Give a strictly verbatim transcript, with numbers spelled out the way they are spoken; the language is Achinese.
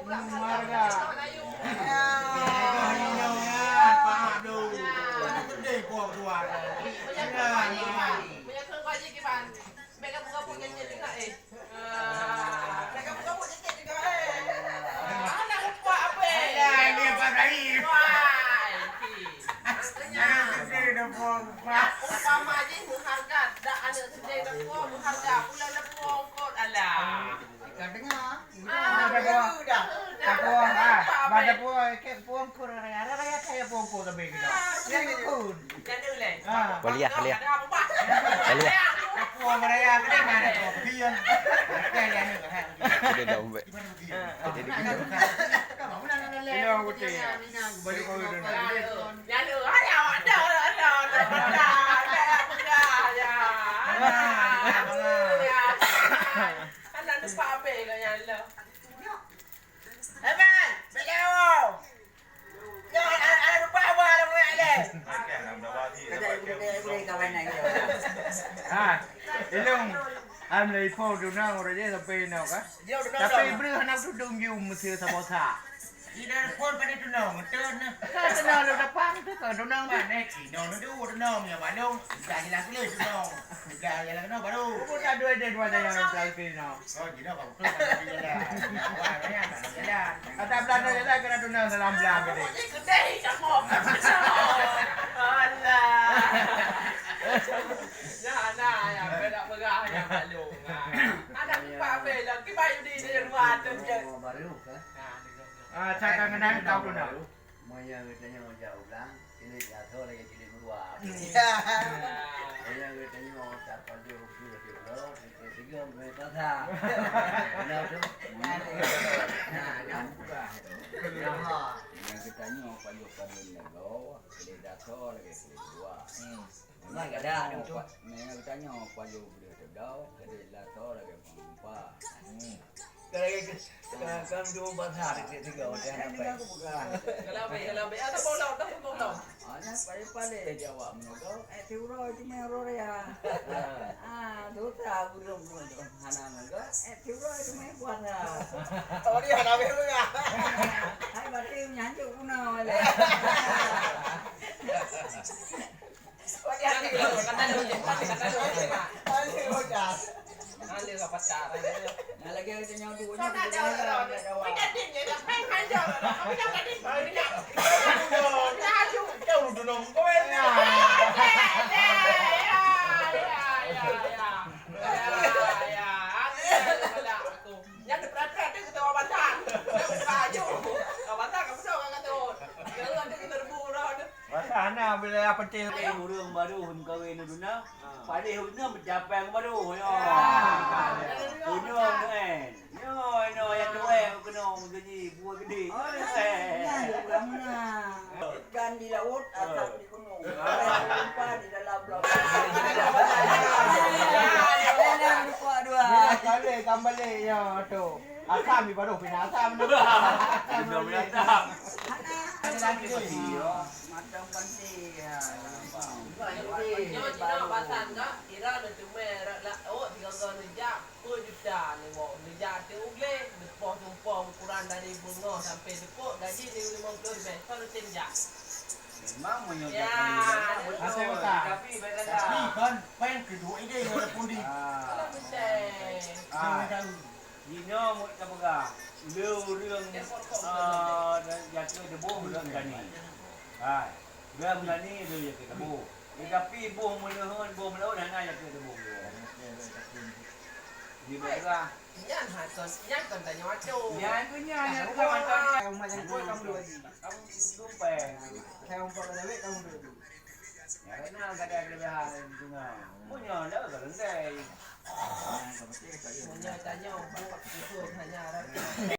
Warga. Minum, ya, Pak Abdul. Sedih, puang tuan. Bèk gabuk-gabuk cecet juga, eh. Ah, bèk gabuk-gabuk cecet juga, eh. Alah, lupa apa, eh? Alah, dia Pak Ibrahim. Wai, ki. Anak kecil dah buang. Umpama jih meuharga, dak aneuk keudè dak puwoe meuharga, ulôn dak puwoe ongkot, alah. Ka dengar. Ah, dak puwoe. Dak puwoe, ha. Ba dak puwoe, kek puwoe ongkot raya, raya kaya puwoe ongkot lebih gitu. Nyan dulé. Ah. Kuliah, kuliah. Kuliah. Dak puwoe raya, kena mana tu? Pion. Kaya ni, ha. Ada dah umbek. Jadi gitu. Ini orang putih. Balik ke dulu. Nyan tu, hai, awak dah, dah, dah, dah, dah, dah, dah, dah, ya. Anak, anak, anak. Anak tu pape lah, ya Allah. Eh, man, balik awak. Ya, anak, anak tu pape lah, mulai ada. Ha, ilong, am lei po tu na, orang je sampai na ka. Tapi breuh hana tudong gium meusti saboh sa. Ida phôn pada tunong, betul nah. Ka tunong lôn dapang tu, ka tunong tu. Mana cino tu tunong ya balong, dah jelas boleh tunong. Dah jelas tunong baru. Bukan tak dua dia dua dah yang terakhir no. Oh, cino baru tu pada jalan. Awak ni tak jalan. Kata Belanda jalan kena tunong dalam belang gede. Gede sama. Alah. Nah, nah, ya, beda pegang ya maklum. Ada empat bela, kibai di di luar tu je. Baru kan? Nah, ni. Ah, cakap ngenang tahu dah. Meunyoe geutanyoe jak u blang, cilet lasoe lagèe cilet meuruak. Ya. Meunyoe geutanyoe tapajoh beuh di ulo, sigoe-sigoe meuruek pasa. Beuna tu? Nah, kan. Meunyoe geutanyoe pajoh padum lagoe, cilet lasoe lagèe cilet meuruak. Hmm. Memang kada ada tu. Nyoe geutanyoe pajoh beudeuh teudoe, jadi lasoe lagèe pangumpa. Hmm. Kalau itu, kalau kamu dua bahasa dekat tiga orang apa? Kalau baik, kalau baik, ada bola, ada bola. Hanya paling-paling Jawa menyogo, eh, tiura itu main roria. Ah, dosa burung burung tu. Hana menyogo, eh, tiura itu main puasa. Oh, dia hana main bola. Hai, berarti nyanjuk guna wala. Nyan dipeurhatikan teuh ketua Bantan. Nyan buka aju. Kawan Bantan ka beudôh ka katôt. Jangan nanti kita rebut uroe tu. Masa hana bila penting. Ureueng baru meukawen u duna, padeh u duna meucapai baru. Yo. Gunong, eh. Nyoe, nyoe, nyang tuwèe keunoe meugaji buah gede. Oh, eh. Nyan, ulang na. Ikan di laut, asap di gunong. Umpan di dalam laut. Dalam lupa dua. Bila kali tambah lek, ya, tu. Asam di baruh, pindah asam. Pindah asam. Ada lagi. Macam pantai, ya. Nyoe cina pasan ka, kira neuteumé rak la-, oh, tiga kali jak. Peuet juta neuwoe, neujak ateueh u glé, neupoh tumpông ukuran dari beungoh sampoe teupok, gaji neuk limong ploh ribèe, soe neutem jak? Memang meunyoe ya, tapi baik kata. Tapi kan, péng keuduek idéh ngon pundi. Ah. Kalau beutôi. Ah. Jinoe meuet tapeugah, le ureueng, ah, jakeue teuboh ureueng tani. Hai, ureueng tani le jakeue teuboh. Tetapi boh meuleuheun, boh meuleuheun hana jakeue teuboh. Di daerah. Nyan ha kon, nyan kon tanyoe atu. Nyan kon nyan, nyan kon. Umat nyang kuat kamu dua ji. Kamu lupa. Saya umpama lewat kamu dua ji. Karena gak ada kelebihan sungai. Punya lah kalau ndai. Punya tanyoe, bu, itu hanya orang.